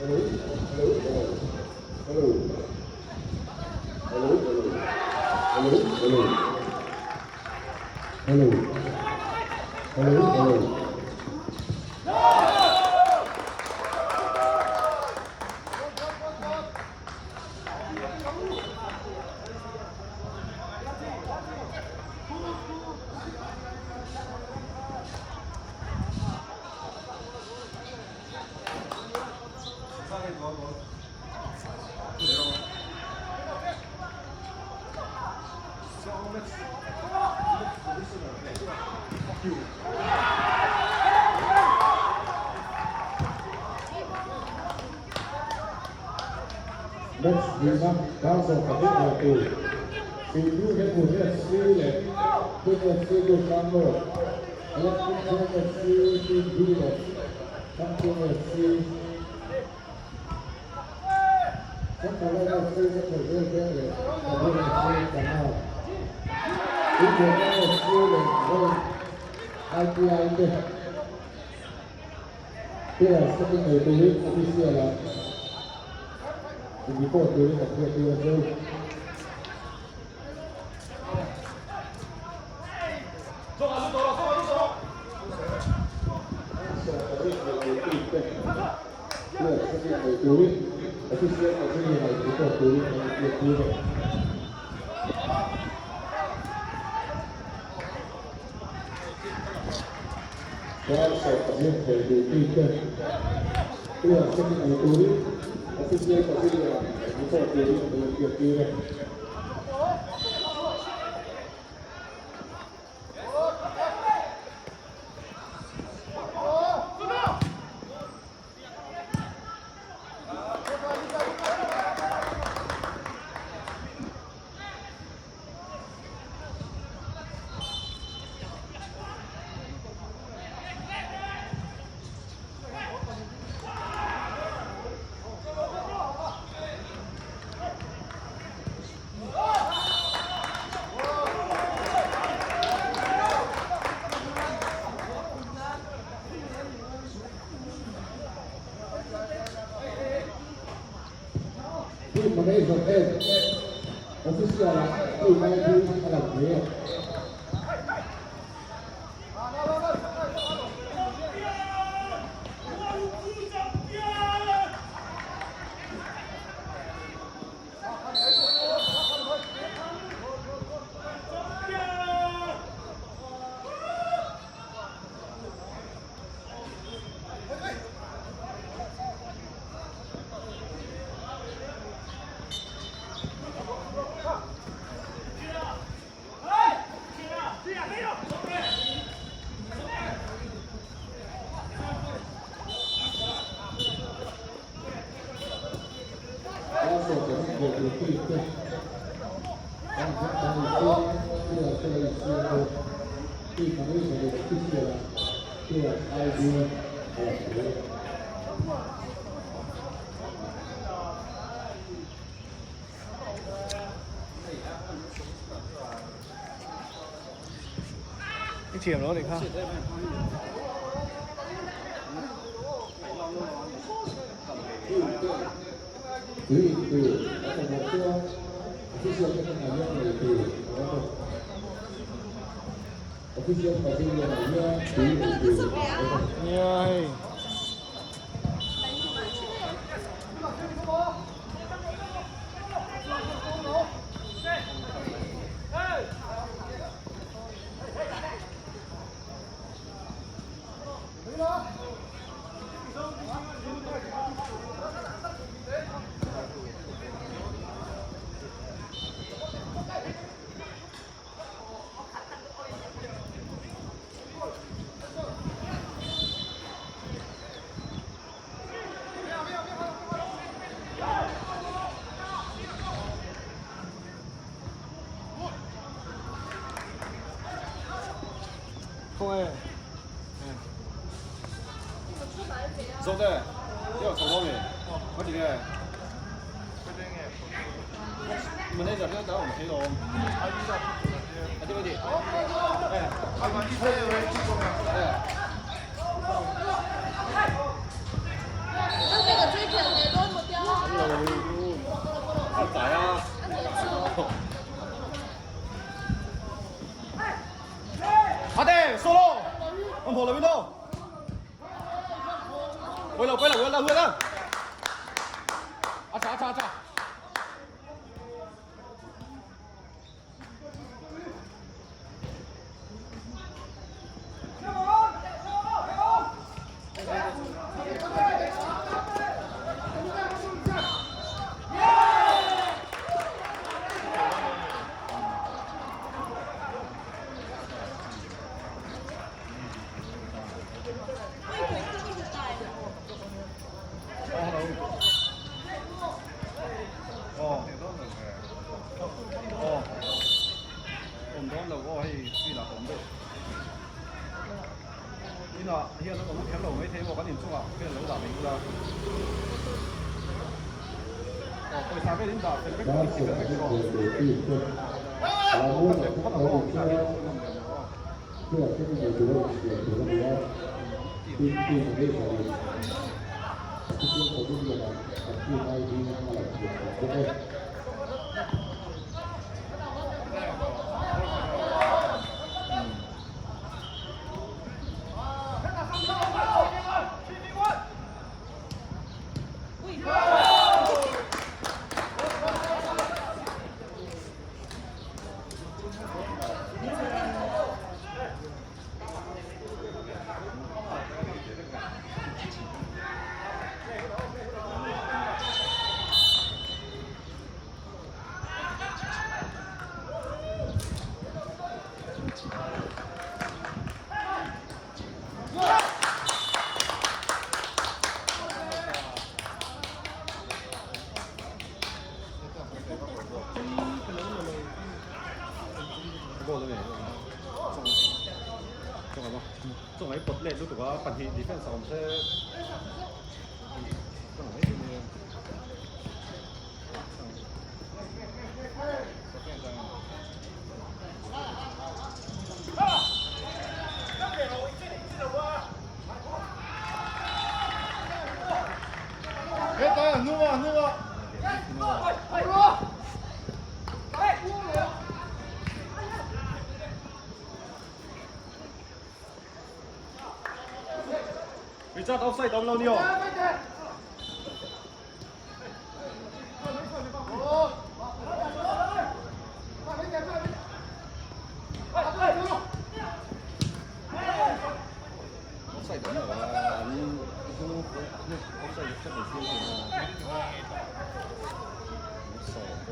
Hello, hello, hello, hello, hello, hello, hello, hello, hello, hello, hello. Match hnihna dar 12 hmuh tur Sihnu Hemu FC leh Queen FC Durtlang North, Electric Veng FC Team B leh Thangchung FC Central Line FC Central Veng Veng leh Tlabung FC Cangau, Tuipuatlang FC leh Vawn ITI te. Player setting nei turin official ah in report turin an hriat tir a cheu. Player setting nei turin official pavilion ah in report turin an inhriat tir a. Dar 10 thei duh bik te player setting nei turin official pavilion ah report turin an inhriat tir a. Team manager ten official ah team ID a lang thei a. I thiam lo a nih kha. Tui in tur a mamawh chuan official te hnenah hian nei tur a awm a. Official pavilion ah hian tui nei tur a awm a. Nia hei. Khawnge? Zawk e, i rawn chho dawn nge? Ka ti nge? Manager te ta awm thei lo awm. A ti ka ti. E. Ate, solo. Ông hồ là bên đâu? Quay đầu, quay đầu, quay đầu, quay đầu. À, chà, chà, chà. Richard offside awm lo ni aw. Offside awm lo a an offside check an siam thei a. Offside dawn ni.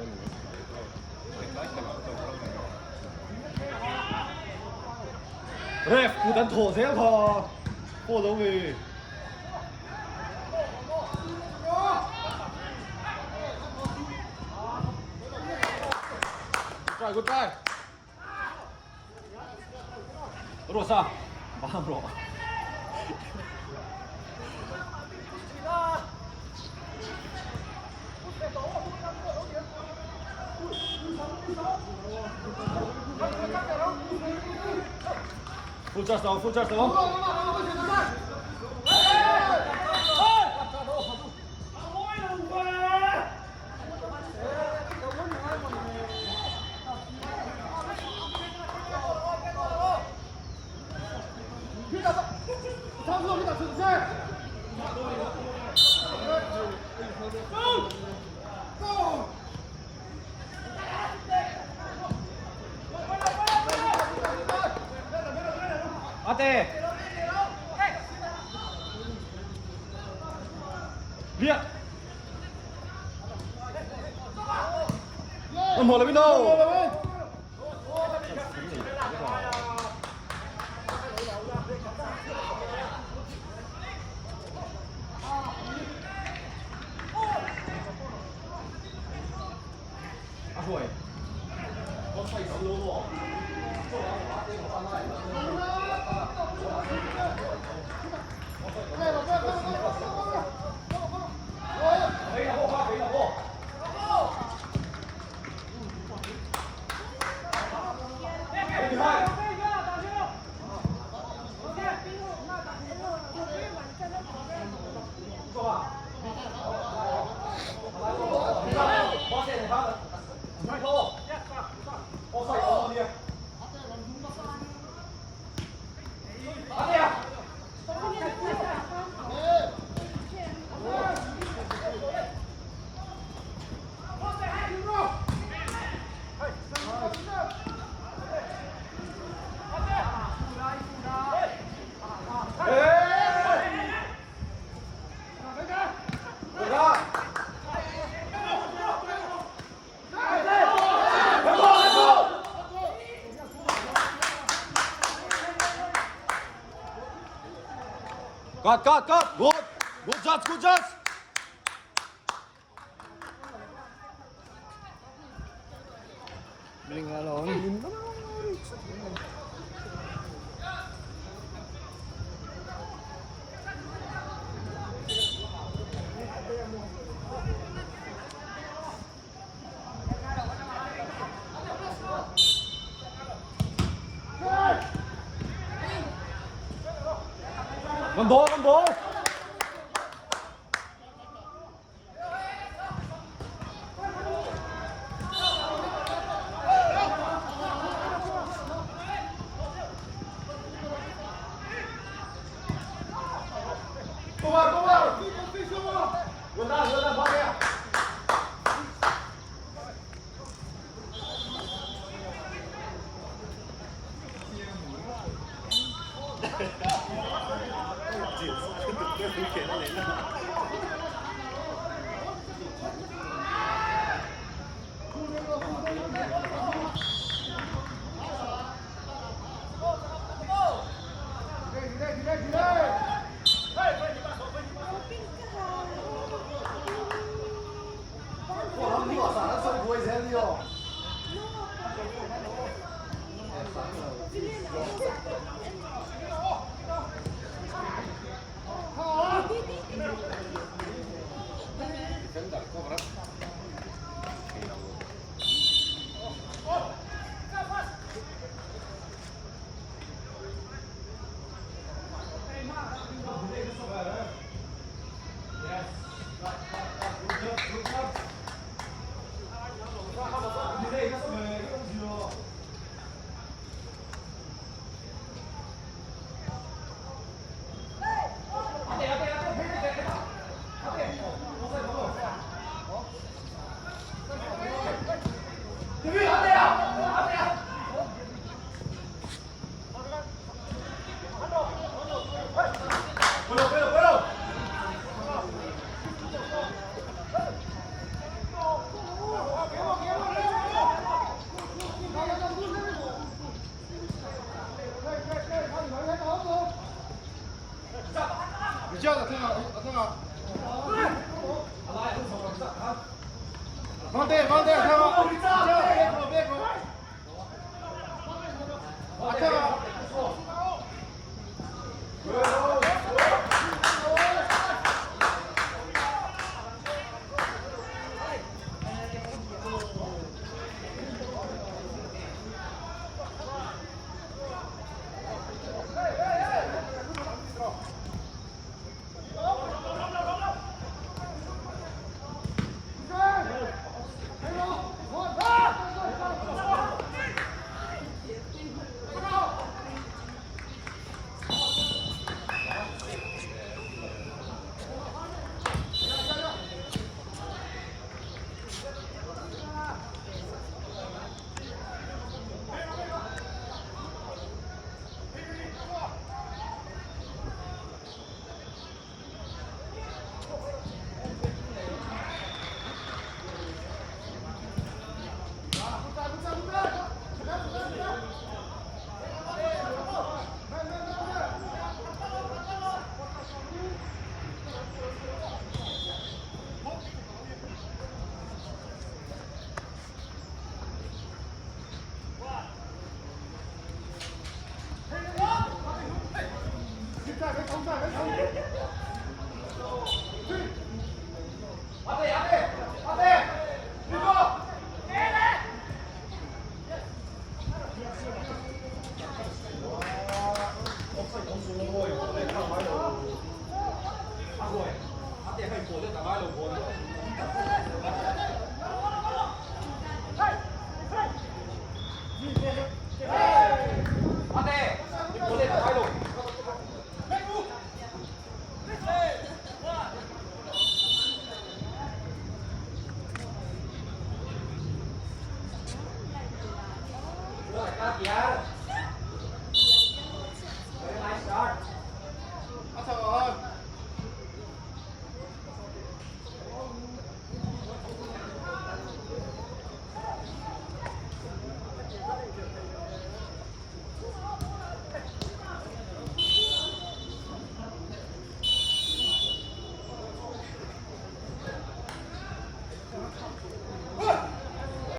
Ref kut an thawh zel kha pawh lo nge. Good try, good try. Rosa, bang rawh. Full charge lo, full charge lo. Ate! Liak! An hmuh lo in aw! A hruai. Cut, cut, cut! Good! Good judge, good judge! Con ball, con ball!